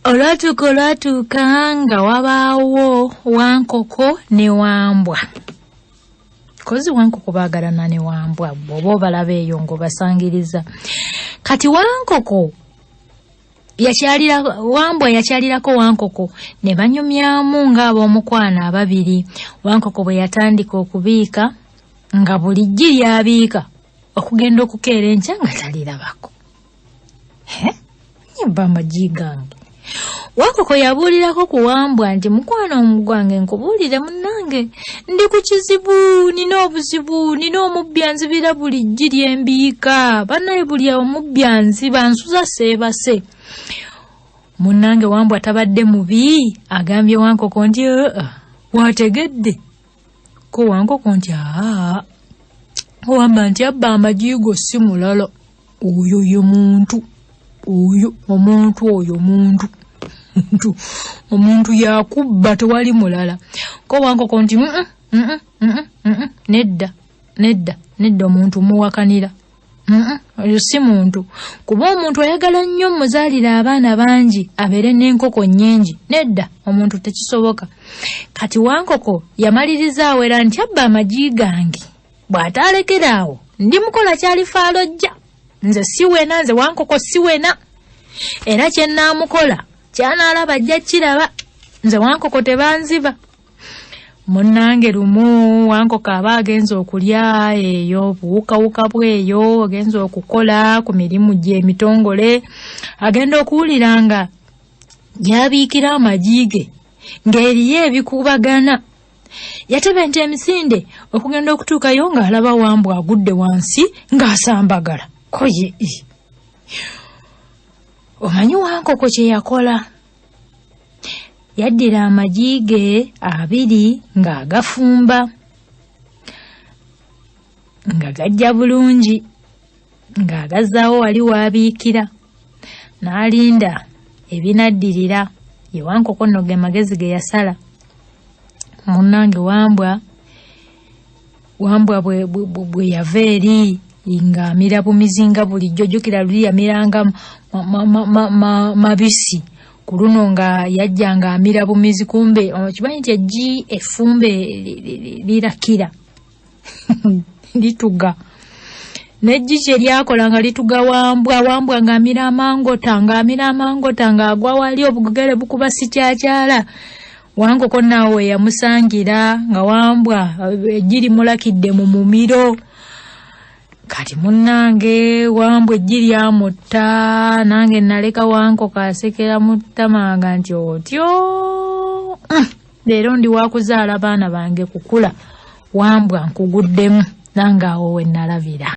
Olwatuuka olwatuuka nga wabaawo Wankoko ne Wambwa. Kozi Wankoko baagalana ne Wambwa, bw'oba obalaba eyo ng'obasangiriza. Kati Wankoko yakyalira Wambwa, yakyalirako Wankoko ne banyumyamu ng'ab'omukwano ababiri. Wankoko bwe yatandika okubiika nga buli ggi ly'abiika okugenda okukeera enkya nga talirabako. Nyibba amagi gange. Wankoko yabuulirako ku Wambwa nti mukwano gwange nkubuulire munnange ndi ku kizibu, nina obuzibu, nina omubbi anzibira buli ggi lye mbiika. Bannaye buli omubbi anziba nsuza seebase. Munnange Wambwa tabadde mubi, agambye Wankoko nti wategedde. Ko Wankoko nti aa. Wamba nti abba amagi go si mulala. Oyo ye muntu. Oyo omuntu oyo muntu. Omuntu yakubba tewali mulala. Ko Wankoko nti nedda nedda nedda omuntu muwakanira. Oyo si muntu. Kuba omuntu ayagala nnyo muzaalira abaana bangi abeere n'enkoko nnyingi. Nedda omuntu tekisoboka. Kati Wankoko yamaliriza awera nti abba amagi gange. Bw'ataalekera awo ndi mukola kyalifaalojja. Nze siwena, nze Wankoko siwena. Era kye nnaamukola ky'anaalaba ajja kiraba. Nze Wankoko tebanziba. Munnange lumu Wankoko aba agenze okulya eyo obuwukawuka bw'eyo, agenze okukola ku mirimu gye emitongole, agenda okuwulira nga gy'abiikira amagi ge ng'eriyo ebikubagana. Yatebenta emisinde okugenda okutuukayo ng'alaba Wambwa agudde wansi ng'asambagala. Ko ye omanyi Wankoko kye yakola? Yaddira amagi ge abiri ng'agafumba nga gajja bulungi ng'agazzaawo wali w'abiikira n'alinda ebinaddirira. Ye Wankoko nno ge magezi ge yasala. Munnange Wambwa bwe yava eri ng'amira bumizi nga bulijjo, jjukira luli yamiranga mabisi, ku luno nga yajja ng'amira bumizi, kumbe okimanyi nti eggi effumbe lirakira lituga. N'eggi kye lyakola nga lituga Wambwa, Wambwa ng'amira amangota, ng'amira amangota ng'agwa wali obugere bukuba sikyakyala. Wankoko naawe yamusangira nga Wambwa eggi limulakidde mu mumiro. Kati munnange Wambwa eggi lyamutta, nange naleka Wankoko asekera mu ttamanga nti otyo leero ndi wakuzaala baana bange kukula, Wambwa nkuguddemu, nange awo we nalabira.